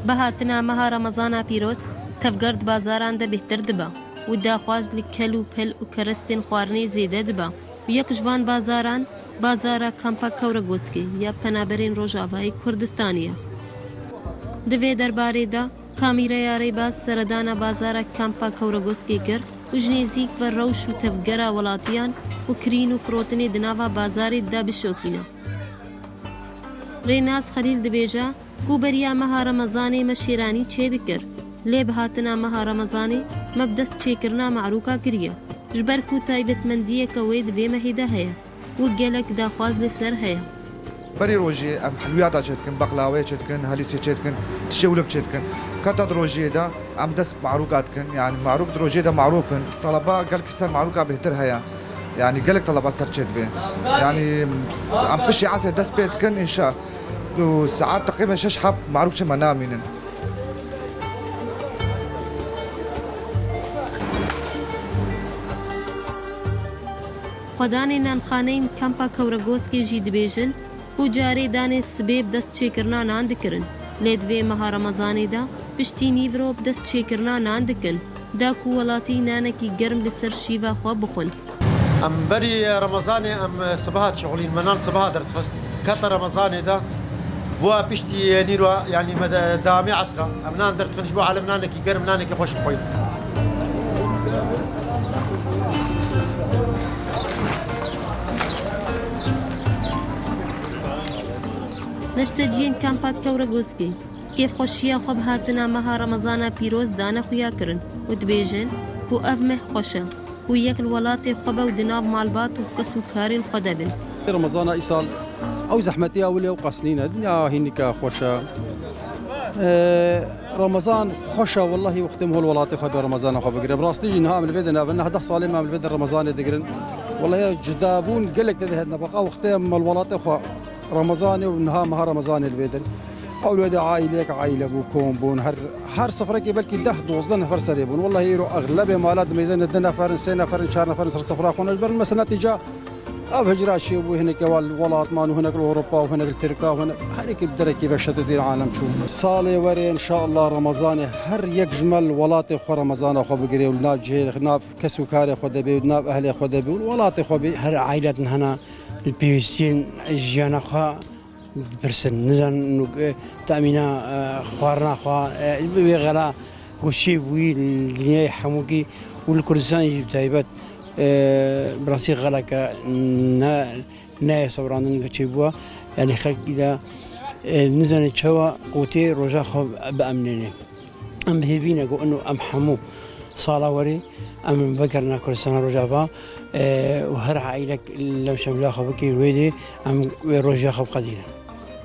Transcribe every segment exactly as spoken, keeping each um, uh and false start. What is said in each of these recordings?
Bi hatina meha Remezana pîroz, tevger di bazaran de bêhtir dibe û daxwaz li kel û pil û keristên xwarinê zêde dibe û yek ji van bazaran, bazara Kampa Kewregoskê ya Penaberên Rojavayê Kurdistanê ye. Di vê derbarê de, kamîreya Rêbaz seredana bazara Kampa Kewregoskê kir û ji nêzîk ve rewş û tevgera welatiyan û kirîn û firotinê di nava bazarê de bişopîne. Rênas Xelîl dibêje ku beriya meha Remezanê me şêranî çêdikir, lê bi hatina meha Remezanê me bi dest çêkirina marûka kiriye, ji ber ku taybetmendiyeke wê di vê mehê de heye û gelek daxwaz li ser heye. Berî rojê em helwiyata çêdikin, beqlaweyê çêdikin, helîsê çêdikin, tiştê wilo çêdikin. Keta di rojiyê de em dest bi marûka dikin, yanî marûk di rojê de marûf in. Taleba gelkî ser marûka bêhtir heye. Yanî gelek taleba ser çêdibe. Yanî em piştî esrê dest pê dikin, înşa û saet teqrîben şeş heft marûk çi me namînin. Xwedanên nanxaneyên Kampa Kewregoskê jî dibêjin ku carê danê sibê bi dest çêkirina nan dikirin, lê di vê meha Remezanê de piştî nîvro bi dest çêkirina nan dikin, da ku welatî nanekî germ li ser şîva xwe bixwin. Em berî Remezanê em sibeha dişixulîn, me nan sibeha derdixist. Kete Remezanê de, bûa piştî nîro, yanî me de dewamê esra. Em nan derdixin ji bo alem nanekî germ, nanekî xweş bixwin. Neşteciyên Kampa Kewregoskê kêfxweşiya xwe bi hatina meha Remezana pîroz dane xuya kirin û dibêjin ku ev meh xweş e, ku yek li welatê xwe be û di nav malbat û kes û karên xwe de bin. Remezana îsal ew zehmetiya wile ew qas nîne. Dinya hînika xweş e. Ee, Remezan xweş e, wellahî wextê em hol welatê xwe be Remezana xwe bigire. Bi rastî jî niha em li vê de navin, niha deh salê me em li vê de Remezanê digirin. Wellahî cudabûn gelek tê de hêt nebeqa. Wextê em li welatê xwe Remezanê û niha meha Remezanê li vê de. Ew li wê de aîleyek aîle bû, kom bûn. Her, her sifrekê belkî deh dozdeh nefer serê bûn. Wellahî îro exlebê mala dimeyzene du neferin, sê neferin, çar neferin ser sifra xwe ne ji ber. Mesela netîca ev hicra çêbû, hinekê wa li welat man û hinek li Ewropa û hinek li Tirka û hinek herekî bi derekî ve şeto dîr alem çû. Salê were înşallah Remezanê her yek ji me li welatê xwe Remezana xwe bigire û li nav cihê, li nav kes û karê xwe de bê û di nav ehlê xwe de bê û li welatê xwe bê. Her aîlet hene li pêwîstiyên jiyana xwe dipirsin. Nizanin, e, temîna, e, xwarina xwe, e, bi vê xela ku çêbûyî li dinyayê hemûkî û li Kurdistanê jî bi taybet, e, bi rastî xeleke ne, neyê sewrandin ku çêbûye. Yanî xelkî de, e, nizane çawa qotê roja xwe biemnêne. Em bi hêvî ne ku ino em hemû sala werê em vegerine Kurdistana Rojava, e, û her aîlek lewşemla xwe bike wê dê em wê roja xwe biqedînin.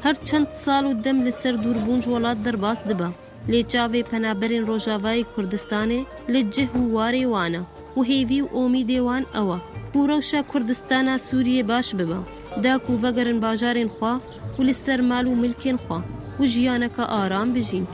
Her çend sal û dem li ser dûrbûn ji welat derbas dibe, lê çavê penaberên Rojavayê Kurdistanê li cih û warê wan e û hêvî û omîdê wan ew e ku rewşa Kurdistana Sûriyê baş bibe, da ku vegerin bajarên xwe û li ser mal û milkên xwe û jiyaneke aram bijîn.